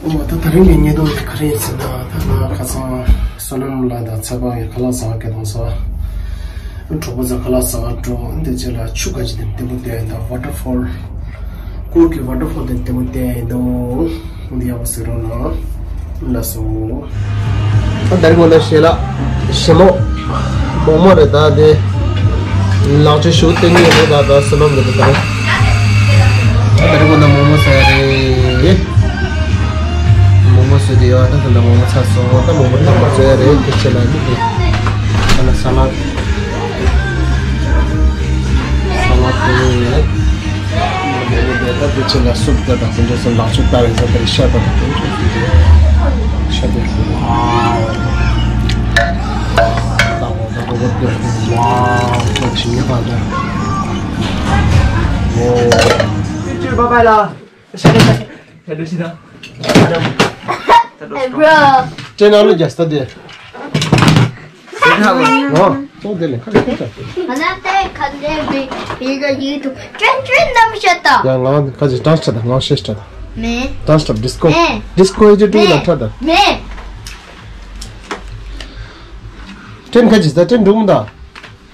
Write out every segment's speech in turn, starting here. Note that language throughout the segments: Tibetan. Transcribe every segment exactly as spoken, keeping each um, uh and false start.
འོ་ད་ད་རིང་གི་ཉེས་རྡུང་དེ་ག་རེ་ཡིན་ཟེར་ན། ད་ང་ཁ་སང་བསོད་ནམས་ལགས་དང་ཚེ་དཔག་གིས་ཁ་ལག་ཟ་བ་སྐད་གཏོང་ས། གྲོགས་པོ་ཚོ་ཁ་ལག་ཟ་བ་འགྲོ་འདི་རྗེས་ལ་ཆུ་ཁ་ཅིག་དེ་ལྟད་མོ་བལྟས་ཡིན། ད་ཝ་ཊར་ཕོལ་གུར་གྱི་ཝ་ཊར་ཕོལ་དེ་ལྟད་མོ་བལྟས་ཡིན་འདུག་འདི་ཡག་པོ་གཟིགས་རོགས་གནང་། ལགས་སོ། ད་ད་རིང་ངོ་ན་ཞལ་ལག་ཞིམ་མོ་མོག་མོག་རེད། ད་དེ་ལག་ཆ་ཞུ་སྟེར་ཉེས་རེད། ད་ད་བསོད་ནམས་རེད། ད་ད་རིང་ད་རིང་ངོ་ན་མོག་མོག་ཟ་ཡ་རེད། མོག་མོག་ཟོས་དེ་ཡོད། ད་ད་ད་མོག་མོག་ཚར་སོང་། ད་མོག་མོག་ཐང་པ་ཟོ་ཡ་རེད། དེ་ཆེ་ལ་ནི་དེ་ད་ལ་ས་ལ་ས་ལ་དེ། ད་དེ་ཆེ་ལ་སུབ་ད་ད་དེ་འདྲ་སོང་། ལག་ཆུ་ད་རེ་ཟ་ད་རེ་ཤ་ད་ད་དེ་འདྲ་སོང་། ཤ་དེ་ཤུ་ཝའོ། ད་འོ་ད་འོ་དེ་ཝའོ། ད་ཆི་ཉེ་པ་ད། འོ། ཅི་ཅི་བ་བ་ལ། ཤ་ད་ཤ་ད་ཤ་ད་ཤ་ད། Hey, bro. ཅེ་ན་ལོ་རྒྱ་སྟ་དེ། ཨོ། ཏོ་དེ་ལེ་ཁ་ཁ་ཁ། ང་ལ་ཏེ་ཁ་ལེ་བི་བི་ག་ཡི་ཏུ་ཅན་ཅན་ནམ་ཤ་ཏ། ཡ་ང་ཁ་ཅི་ཏང་ཤ་ཏ། ང་ཤེས་ཤ་ཏ། མེ། ཏང་ཤ་ཏ་ཌིས་ཀོ། མེ། ཌིས་ཀོ་ཨེ་ཇི་ཏུ་ལ་ཁྲ་ཏ། མེ། ཏྲེན་ཁ་ཅི་ཏ། ཏྲེན་འགྲུག་མ་ཏ།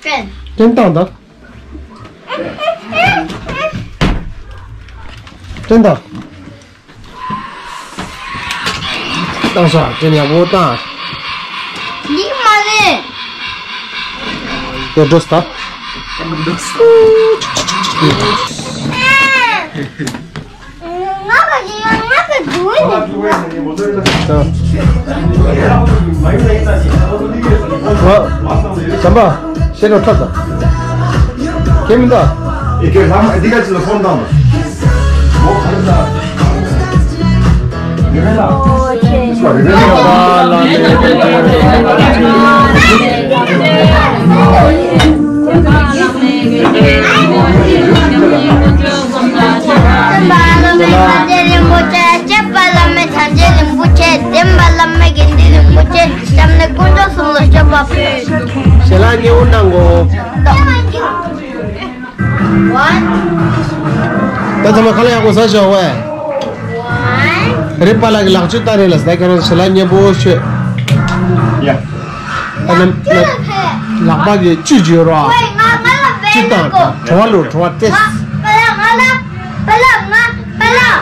ཏྲེན། ཏྲེན་ཏང་ཏ། ཏྲེན་ཏ། བཏང་ཤག་ཅན་ཡག་པོ་བཏང་། འདི་མ་རེད། དེ་འགྲོ་སྟ། ང་ག་ཡིན་ང་ག་འགྲོ་ཡིན། བྱམས་པ། ཤེས་རབ་ཁྲབ་དང་། ཁྱེད་མི་འདའ། ཨི་ཀེ་ལྷམ་འདི་ག་ཅི་ལ་ཕོན་དང་། བླ་མེད་བྱང་ཆུབ་རིན་པོ་ཆེ། བདེན་པ་བླ་མེད་དགེ་འདུན་རིན་པོ་ཆེ། སྐྱབས་གནས་དཀོན་མཆོག་གསུམ་ལ་མཆོད་པ་ཕུལ། ཞལ་ལག་མཉེས་པོ་གནང་གོ། ད་ཚང་མ་ཁ་ལག་ཡག་པོ་ཟ་ཤོག་ཝེ། རེད་པཱ་ལགས་ཀྱི་ལག་མཆོད་ལྟ་རེད་ལ། ད་ཁྱེད་རང་ཞལ་ལག་མཉེས་པོ་ཤོད། ཡ། ད་ནམ་ལག་པ་གི་བཅུད་ཅིག་ཡོད་རོགས། བཅུད་དང་བྲོ་བ་ལོ། བྲོ་བ་ཏེས། པཱ་ལགས་ང་ལ། པཱ་ལགས་ང་པཱ་ལགས་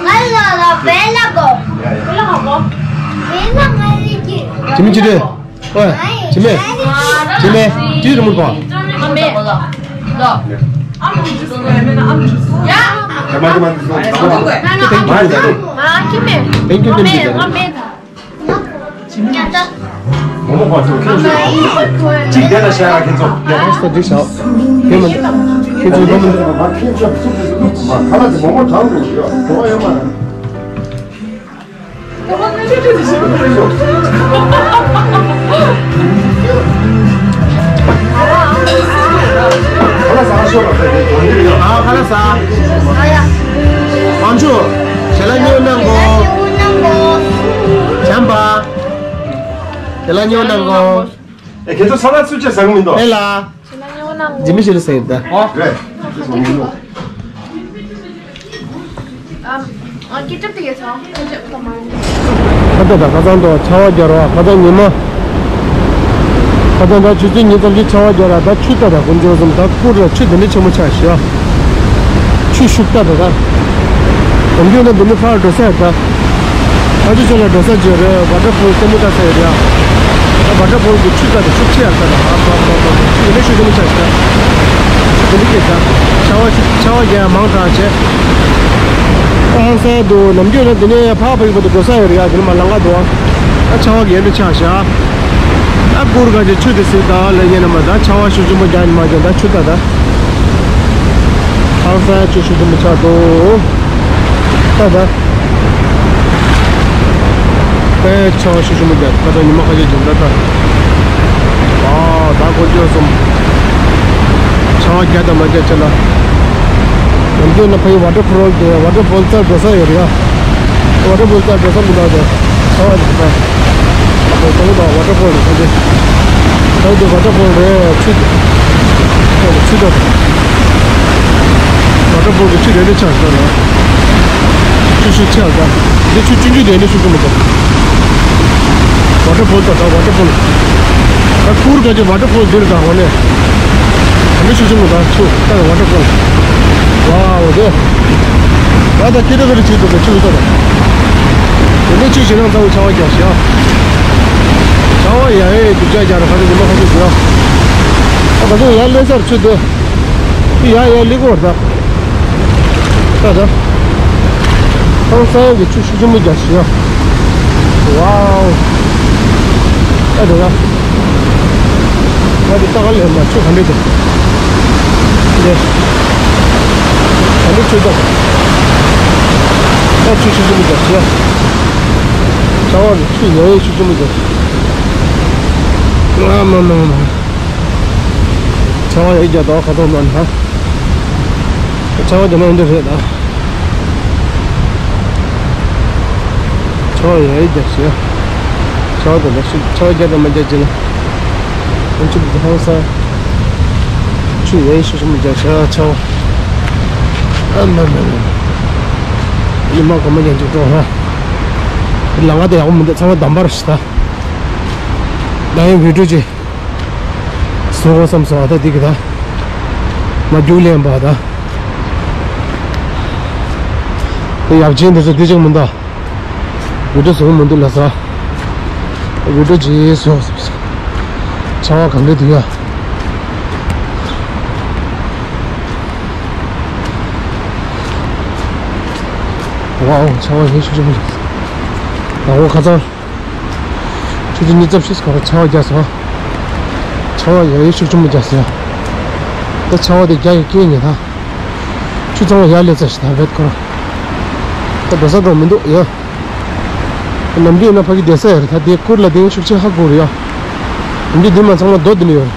ང་ལ་ལ་བེ་ལ་གོ། བེ་ལ་གོ། བེ་ལ་ང་ལི་ཀི། ཅི་མི་ཅི་རེད། ཨོ་ཡ། ཅི་མེད། ཅི་མེད། ཅི་རེད་མོ་གོ། ཨ་མེད། ལོ། ཨ་མ་ཇུས་གོ་ཡ་མེད་ན་ཨ་མ་ཇུས་གོ་ཡ། ཁྱེད་ཐེངས་གཅིག་ལ་ཟ། ཨ་ཁྱི་མེད། ཐེངས་གཅིག་ལ་ཟ། ཨ་མེད། མོ་མོ་ཁོ་ཚོ་ཁྱེད་ཚོ་གཅིག་དེ་ལ་བཤད་ཡ། ཁྱེད་ཚོ་ཡ་ཁོ་ཚོ་འགྲིག་བྱ། ཁྱེད་མ་ཁྱེད་ཚོ་མོ་མོ་ཁྱེད་ཚོ་ཁ་ལ་ཚོ་མོ་མོ་གྲང་འགྲོ་ཡོད་དོ་ཡོད་མ། ཨ་ཁ་ལག་ཟ། ཨམ་ཆུ། ཞལ་ལག་མཉེས་པོ་གནང་གོ། བྱམས་པ། ཞལ་ལག་མཉེས་པོ་གནང་གོ། ཨེ་ཁྱེད་ཚོ་ས་ལ་ཚུད་ཆེ་ཟ་གི་མི་འདུག་ཨེ་ལ། ཞལ་ལག་མཉེས་པོ་གནང་གོ། ཇི་མི་ཞིག་ལ་ཟེར་ད། ཨོ། རེད། ཨམ། ཨ་ཀི་ཀྲིབ་དེ་གས་སོང་། ཁ་ཏ་ད་ཁ་སང་དུ་ཆར་པ་རྒྱབ་རོགས། ཁ་སང་ཉི་མ། ཁ་སང་ད་ཆུ་ཚོད་གཉིས་ཙམ་ཞིག་ཆར་པ་རྒྱབ་ར། ད་ཆུ་ཏ་ད་དཀོན་མཆོག་གསུམ། ད་ཀུར་ར་ཆུ་དེ་འདྲ་ཆེན་མོ་ཆགས་ཤག་ཆུ་ཤུགས་ཏ་ད་ད། ནམ་རྒྱུན་ན་འདི་ནི་ཕར་འགྲོ་ས་ཡོད་ད། ཨ་ཅོ་ཅོ་ལ་འགྲོ་ས་ཅིག་རེད། ཝ་ཊར་ཕོལ་ལྟད་མོ་ལྟ་ས་ཡོད་རེད་ཨ། ཝ་ཊར་ཕོལ་གྱི་ཆུ་ད་དེ་ཤུགས་ཆེ་ཡ་ད་ད། ཨ་མ་མ་མ་ཆུ་དེ་ནས་ཤུགས་ཆེན་པོ་ཆགས་ཤག་ཆུ་དེ་འདི་སྐད་ད། ཆར་པ་ཆུ་ཆར་པ་རྒྱག་ཡ་མང་དྲགས་བྱས། ཨང་སན་དུ་ནམ་རྒྱུན་ན་དེ་ནས་ཕ་བ་ཡིན་པ་དུ་འགྲོ་ས་ཡོད་རེད་ཡ། དེ་ནས་མ་ལང་ག་འདུག་ཨ། ཆར་པ་རྒྱག་འདི་ཆགས་ཤག་ཨ་ཀུར་ག་ཅེ་ཆུ་དེ་སྲིད་ད་ལ་ཡིན་ན་མ་ད་ཆར་པ་ཤུགས་ཆེན་པོ་རྒྱག་ནི་མ་རྒྱག་ད་ཆུ་ད་ད། ཧང་སང་ཆུ་ཤུགས་ཆེན་པོ་ཆགས་འདུག་ད་ད། དཔེ་ཆར་པ་ཤུགས་ཆེན་པོ་རྒྱག་ད་ད་ཉི་མ་ཁ་ཤས་འགྲོ་ད་ད། ཨ་ད་དཀོན་མཆོག་གསུམ། ཆར་པ་རྒྱག་དང་མ་རྒྱག་ཆ་ལ། ནམ་རྒྱུན་ན་ཕ་གི་ཝ་ཊར་ཕོལ་དེ་ཝ་ཊར་ཕོལ་རྩར་འགྲོ་ས་ཡོད་རེད་ཡ། ཝ་ཊར་ཕོལ་རྩར་འགྲོ་ས་མི་འདུག་དེ། ཆར་པ་རྒྱག་ད། ཨ་ད་ད་ཝ་ཊར་ཕོལ་རེད་ད་དེ། ད་དེ་ཝ་ཊར་ཕོལ་རེད། ཆུ། ཆུ་ད། ཝ་ཊར་ཕོལ་གྱི་ཆུ་རེ་རེ་ཆགས་སོང་ན། ཆུ་ཤུགས་ཆེ་བ་དང་། འདི་ཆུ་ཆུང་ཆུང་དེ་ནི་ཤུགས་ཆེན་པོ་དང་། ཝ་ཊར་ཕོལ་དང་། ད་ཝ་ཊར་ཕོལ། ད་ཁུར་ག་ཅིག་ཝ་ཊར་ཕོལ་འདིར་དང་། འོ་ནས་ད་ནི་ཤུགས་ཆེན་པོ་དང་། ཆུ་ད་ཝ་ཊར་ཕོལ། ཝའོ། དེ་ད་ད་ཀི་རི་ཀི་རི་བྱེད་འདུག་པའི་ཆུ་ད་ད། དེ་ནས་ཆུ་ཞེ་དྲག་ཚ་བོ་ཆར་པ་རྒྱག་ཤག་ཆར་པ་ཡ་ཡེ་དུ་ཅག་རྒྱག་ར། ཁ་ཚོ་ཉི་མ་ཁ་ཤས་རྒྱག་ད་ད་ཚོ་ཡར་སླེབས་སར་ཆུ་དེ། ཡ་ཡ་ལི་གོར་ད། ད་ད། ཁང་ས་ཡ་གི་ཆུ་ཤུགས་ཆེན་པོ་རྒྱག་ཤག་ཝའོ། ད་ད་ད། ད་དེ་ལྟ་ག་ལེན་ན་ཆུ་ག་འདྲ་རྒྱག་ལེ། ད་འདི་ཆུ་ད། ད་ཆུ་ཤུགས་ཆེན་པོ་རྒྱག་ཤག་ཆར་པ་གི་ཆུ་ཡ་ཡེ་ཤུགས་ཆེན་པོ་རྒྱག་ཨ་མ་མ་མ། ཆར་པ་ཡ་ཡེ་རྒྱག་ད་ཁ་ཐོག་ན་ན། ཆར་པ་རྒྱག་ན་འདི་རེད་ད། ཆར་པ་ཡ་ཡེ་རྒྱག་ཤག་ཆར་པ་དང་ཆུ་ཆར་པ་རྒྱག་དང་མ་རྒྱག་ཅི་ན། ཁོང་ཆུ་ཧང་སང་། ཆུ་ཡ་ཡེ་ཤུགས་ཆེན་པོ་རྒྱག་ཤག་ཆར་པ། ཨ་མ་མ་མ། ཉི་མ་གོ་མ་རྒྱག་འཇུག་འགྲོ་ཧ། ལ་ང་དེ་ཡག་པོ་མི་འདུག་ཚང་མ་འདམ་པར་ཤི་ད། ད་ཡང་བི་ཌིའོ་ཅིག་བཟོ་དགོས་བསམ་སོང་། ཨ་ད་འདི་གི་ད་མ་རྒྱུག་ལེན་པ་ད། དེ་ཡག་ཅན་དེ་ཚོ་འདི་ཅིག་མི་འདུག་བི་ཌིའོ་བཟོ་གི་མི་འདུག་ལ་ས། བི་ཌིའོ་ཅིག་བཟོ་བསམ་སོང་། ཆར་པ་གང་འདྲ་འདུག་ཡ། ཝའོ། ཆར་པ་ཡ་ཡེ་ཤུགས་ཆེན་པོ་རྒྱག་ད་འོ་ཁ་སང་ཆུ་ཚོད་གཉིས་ཙམ་ཞིག་སྐོར་ཆར་པ་རྒྱག་སོང་། ཆར་པ་ཡ་ཡེ་ཤུགས་ཆེན་པོ་རྒྱག་སོང་། ད་ཆར་པ་དེ་རྒྱག་ཡི་སྐྱེས་ཉེ་ད། ཆུ་ཚང་མ་ཡར་སླེབས་ཚར་ཤག་ད་བེད་ཁོ་རང་། ད་འགྲོ་ས་འགྲོ་མི་འདུག་ཡ། ནམ་རྒྱུན་ཡིན་ན་ཕ་གི་བསྡད་ས་ཡོད་རེད། ད་དེ་ཁུར་ལ་དེང་ཤུགས་ཆེ་ཧ་གོ་རེད་ཡ། ནམ་རྒྱུན་འདི་མ་ཚང་མ་རྡོ་འདི་ནས་ཡོད་རེད།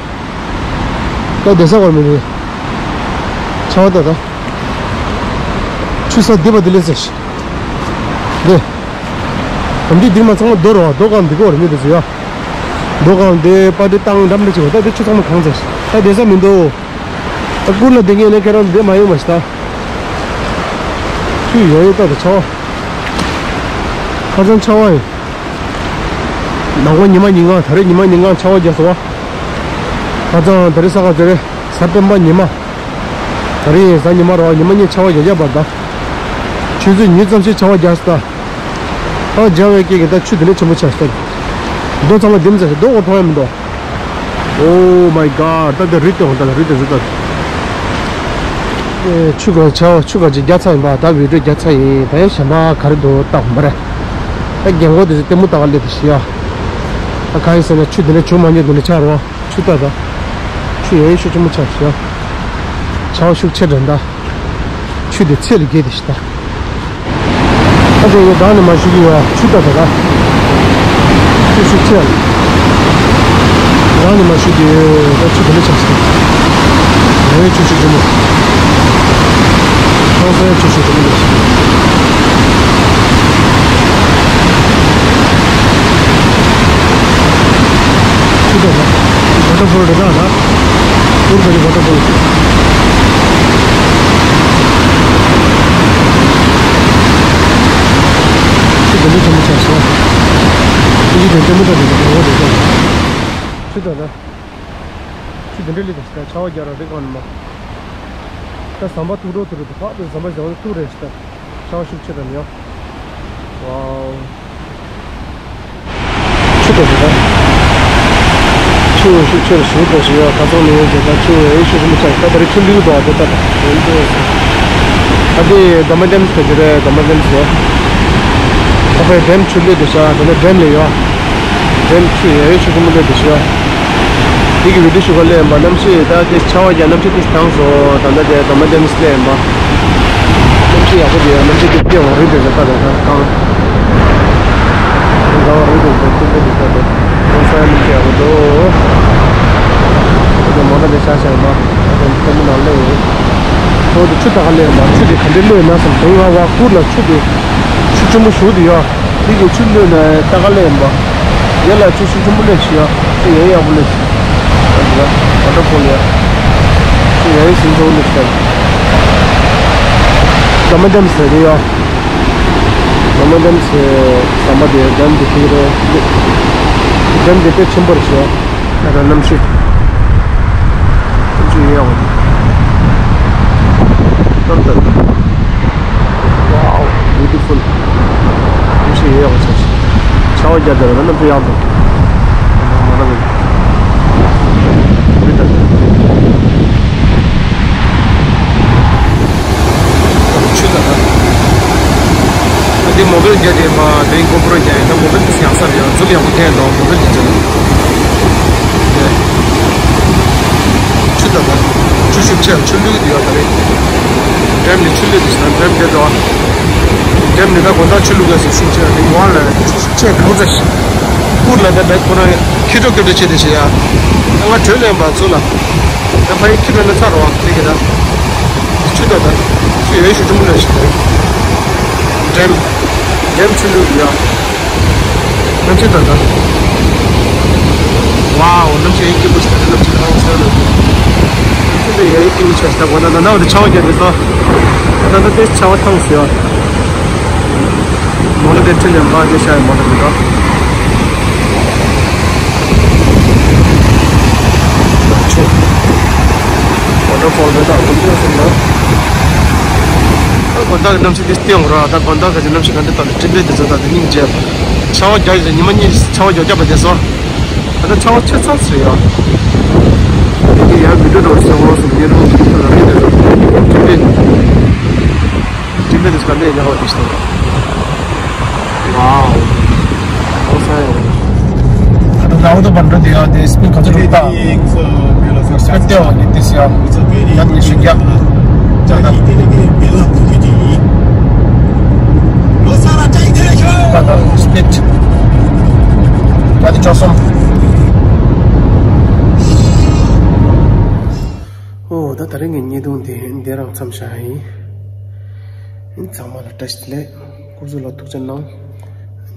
ད་བསྡད་ས་གོ་མི་རེད། ཆར་པ་ད་ད། ཆུ་ས་འདི་བ་འདི་ལས་ཟེར་ཤི། འདི། ཨམ་ཅི་འདི་མ་ཚང་མ་རྡོ་རོ། རྡོ་གང་འདི་གོ་རེ་མི་འདུག་ཟེར་ཡ། རྡོ་གང་འདི་པ་འདི་བཏང་འགྲམ་འདི་ཅིག་བ། ད་འདི་ཆུ་ཚང་མ་གང་ཟེར་ཤི། ད་བསྡད་ས་མི་འདུག་ད་ཀུར་ལ་འདི་ངས་ནས་ཁྱེད་རང་འདི་མ་ཡོང་མ་ཤི་ད། ཆུ་ཡོད་ཡོད་ད་ད་ཆར་པ། ཁ་སང་ཆར་པ་ཡིན། ནང་པ་ཉི་མ་ཉིན་གང་། ད་རེས་ཉི་མ་ཉིན་གང་ཆར་པ་རྒྱག་སོང་བ། ཁ་སང་ད་རེས་ས་ག་ཟེར་རེད། ས་སྤེན་པ་ཉི་མ། ད་རེས་གཟའ་ཉི་མ་རེད་བ། ཉི་མ་གཉིས་ཆར་པ་རྒྱག་རྒྱག་པ་ད། ཆུ་ཚོད་གཉིས་ཙམ་ཞིག་ཆར་པ་རྒྱག་སོང་ད། ཨ་རྒྱག་པའི་སྐད་ཀྱིས་ད་ཆུ་དེ་འདྲ་ཆེན་པོ་ཆགས་སོང་ད། རྡོ་ཚང་མ་ལྡེམ་ཟེར། རྡོ་འོ་མཐོང་ཡ་མི་འདུག Oh my god. ད་ད་རི་ལྟོས་འོང་། ད་ད་རི་ལྟོས་ཟེར་ད། ཨེ་ཆུ་ག་ཆར་པ་ཆུ་ག་ཅིག་རྒྱག་ཚར་ཡིན་པ། ད་བི་ཌིའོ་རྒྱག་ཚར་ཡིན། ད་ཡ་གཞན་པ་ག་རེ་འདུག་ལྟ་དགོས་མ་རེད། ད་རྒན་གོག་དེ་ཚོ་ལྟད་མོ་ལྟ་ག་སླེབས་དེ་ཤི་ཡ། ད་ག་ཡིན་ཟེར་ན་ཆུ་དེ་འདྲ་བྱུང་མ་མྱོང་། དེ་འདྲ་ཆགས་རོགས། ཆུ་ལྟ་ད། ཆུ་ཡ་ཡེ་ཤུགས་ཆེན་པོ་ཆགས་ཤག་ཆར་པ་ཤུགས་ཆེ་དྲན་ད། ཆུ་དེ་ཚད་ལས་བརྒལ་ཏེ་ཤི་ད། ཨ་ཙི་ཡ་བདག་ནི་མ་ཤུགས་ཀྱི་ཡོད། ཆུ་ལྟ་ད་ད། ཆུ་ཤུགས་ཆེ་ལ། བདག་ནི་མ་ཤུགས་ཀྱི་ཡོད། ད་ཆུ་དེ་འདྲ་ཆགས་ཤག་ཡ་ཡེ་ཆུ་ཤུགས་ཆེན་པོ། ཁང་ས་ཡ་ཆུ་ཤུགས་ཆེན་པོ་ལས་ཤི། ཆུ་ལྟ་ད། ཝ་ཊར་ཕོལ་རེད་ད་ད། ཨུར་ག་རི་ཝ་ཊར་ཕོལ། ཆུ་དེ་འདྲ་ཆེན་པོ་ཆགས་སོང་། ཨུ་ཅི་དེ་ལྟད་མོ་ལྟ་དེ་ནི་གོ་བ་རེད་ད། ཆུ་ལྟ་ད། ཆུ་དེ་འདྲ་ལི་དེ་ཤི་ད། ཆར་པ་རྒྱག་ར་རེད་གང་ནི་མ། ད་ཟམ་པ་ཐུག་རོགས་ཐུག་རོགས་དེ་ཕག་དེ་ཟམ་པ་ཟམ་པ་ཐུག་རེད་ཤི་ད། ཆར་པ་ཤུགས་ཆེ་དྲན་ཡོད། ཝའོ། ཆུ་དེ་ཤི་ད། ཆུ་ཤུགས་ཆེ་རུ་ཞུ་དེ་ཤི་ཡོད། ཁ་སང་ནས་ཡོད་ཅེས་ད་ཆུ་ཡ་ཡེ་ཤུགས་ཆེན་པོ་ཆགས། ད་ད་རེས་ཆུ་ལུད་འདུག་ཨ། དེ་ལྟ་ད། ཨ་དེ་དོ་མ་ཌེམ་སི་དེ་རེད། དོ་མ་ཌེམ་སི་ཟེར། ཨ་ཕའི་ཌེམ་ཆུ་ལུད་དེ་ཤི་ད། ད་ནི་ཌེམ་ལས་ཡོད། ཌེམ་ཆུ་ཡ་ཡེ་ཤུགས་ཆེན་པོ་ལུད་དེ་ཤི་ཡོད། དེ་གི་བི་ཌིའོ་ཞུ་ག་ལས་ཡིན་པ། གནམ་གཤིས་ད་དེ་ཆར་པ་རྒྱག། གནམ་གཤིས་དེ་དྭངས་སོང་། ད་ལྟ་དེ་དོ་མ་ཌེམ་སི་ལས་ཡིན་པ། གནམ་གཤིས་ཡག་པོ་དེ་ཡོད། གནམ་གཤིས་དེ་སྐྱིད་པོ་རེད་དེ་ད་ད་ད་གང་། ཟླ་བ་རེད་དེ་ད་སྐྱིད་པོ་དེ་ད་ད་གང་ས་གནམ་གཤིས་ཡག་པོ་འདུག་ད་དེ་མོ་ཊ་དེ་ཆ་ཆ་ཡིན་པ། ད་དེ་ལྟད་མོ་ནང་ལས་ཡོད། ཁོ་དེ་ཆུ་ད་ག་ལས་ཡིན་པ། ཆུ་དེ་ག་འདྲས་ལུད་ན་བསམ། དེ་ང་བ་ཁུར་ལ་ཆུ་དེ་ཆུ་ཆེན་པོ་ཞུ་དེ་ཡོད། དེ་གི་ཆུ་ལུད་ན་ལྟ་ག་ལས་ཡིན་པ། ཡ་ལ་ཆུ་ཤུགས་ཆེན་པོ་ལས་ཤི་ཡ། ཆུ་ཡ་ཡག་པོ་ལས་ཤི། ད་ད་ཝ་ཊར་ཕོལ་ཡ། ཆུ་ཡ་ཡེ་ཟིན་ཚོགས་ལས་ཤི། དོ་མ་ཌེམ་སི་རེད་ཡ། ཌེམ་ཟེར་ཟམ་པ་དེ་ཌེམ་དེ་ཁེག་རེད། ཌེམ་དེ་དཔེ་ཆེན་པོ་རེད་ཤག་ད་ལྟ་གནམ་གཤིས། གནམ་གཤིས་ཡག་པོ་འདུག་གནམ་དྭངས། Wow, beautiful. གནམ་གཤིས་ཡག་པོ་ཆགས་ཤག་ཆར་པ་བརྒྱབ་བསྡད་པ་ན་གནམ་གཤིས་ཡག་འདུག་མ་ལ་མི་འདུག་ཆུ་ད་ལྟ། ད་འདི་མོ་བེལ་རྒྱག་དེ་མ་དེ་གོ་པྲོ་རྒྱག་ཡིན་ད་མོ་བེལ་དེ་ཡག་ས་རེད། ཡང་ཛུམ་ཡག་པོ་ཐེབས་འདུག་མོ་བེལ་དེ་ཚོ། ཆུ་ད་ལྟ། ཆུ་ཤུགས་ཆེ། ཆུ་བླུག་གི་འདུག་ཡ་ད་རེད། ཌེམ་ནས་ཆུ་བླུག་དུས་ན་ཌེམ་དེ་འགྲོ། ཌེམ་ནས་ད་དགོང་དག་ཆུ་བླུག་ཡ་ཟེར་ཤུགས་ཆེ་རེད། ཝང་ལ་ཆུ་ཤུགས་ཆེ་གང་ཚ་ཤི། ཁུར་ལ་ད་ད་ཁོ་རང་ཁྱི་ཁྲོ་ཁྱི་ཁྲོ་བྱེད་དེ་བྱེད་ཡ། ང་གྲོས་ལེན་པ་ཚོ་ལ། ད་ཕ་ཡི་ཁྱི་ཁྲོ་ན་ཚ་རོ་བ་དེ་གི་ད། ཆུ་ད་ད། ཆུ་ཡོད་ཤུགས་ཆེན་པོ་ལ་ཞིག་རེད། ཌེམ། ཌེམ་ཆུ་བླུག་ཡ། གནམ་གཤིས་ད་ལྟ། ཝའོ། གནམ་གཤིས་ཡིན་སྐྱིད་པོ་ཞིག་ད་གནམ་གཤིས་ཧང་སང་ལ། གནམ་གཤིས་ད་ཡ་ཡིན་སྐྱིད་པོ་ཆགས་ཤག་ད་གོ་ན་ད་ནང་དུ་ཆར་པ་བརྒྱབ་དེ་སོ། ད་ལྟ་དེ་ཆར་པ་ཐང་སོ། མོ་ལ་དེ་ཁྲི་ལེན་པ་དེ་ཤ་ཡི་མོ་ལ་མི་འདུག་ཆུ། ཝ་ཊར་ཕོལ་དེ་དག་ཏུ་ཏུ་སོང་ན། ད་དགོང་དག་གི་གནམ་གཤིས་དེ་སྟེང་ར་ད་དགོང་དག་གི་གནམ་གཤིས་ག་འདྲ་ད་ལ་སྤྲིན་བྲལ་དེ་ཚོ་ད་དེ་སྙིང་རྗེ། ཆར་པ་རྒྱག་ཡོད་ཉི་མ་གཉིས་ཆར་པ་རྒྱག་རྒྱག་པ་དེ་སོ། ད་ཆར་པ་ཆེ་ཚར་ཟེར་ཡ། དེ་གི་ཡར་བི་ཌིའོ་འགྲོ་ཟེར་འོ་སོང་ཉེ་རུ་གི་ཐོ་ལ་མི་དེ་ཚོ། སྤྲིན་བྲལ། སྤྲིན་བྲལ་དེ་ཚོ་ག་འདྲ་ཡིན་ཡག་པ་དེ་ཤི་ད། ཝའོ། ཨོ་ས་ཡོ། ད་ལྟ་ཨོ་ཏོ་བན་འགྲོ་དེ་ཡང་དེ་སི་པིཌ་ག་ཚོད་འགྲོ་ད། སི་པིཌ་དེ་བ་ནི་དེ་སི་ཡང་། ཡང་ནི་ཞིག་ཡ། ད་ད། ད་ད་སི་པིཌ། ད་དེ་བཅུ་གསུམ། ཨོ་ད་ད་རིང་གི་བརྙན་ཐུང་དེ་འདི་རང་མཚམས་བཞག་ཡིན། ཚང་མ་ལ་བཀྲ་ཤིས་བདེ་ལེགས། སྐུ་གཟུགས་ལ་ཐུགས་ཆེ་གནང་།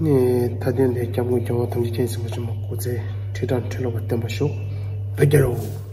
ནི་མཐའ་དོན་དེ་སྐྱབས་མགོན་རྒྱལ་བ་ཐམས་ཅད་མཁྱེན་གསུམ་པ་ཆེན་པོ་སྐུ་ཚེ་ཁྲི་ཕྲག་ཁྲི་ལོ་བར་བརྟན་པར་ཤོག་བོད་རྒྱལ་ལོ།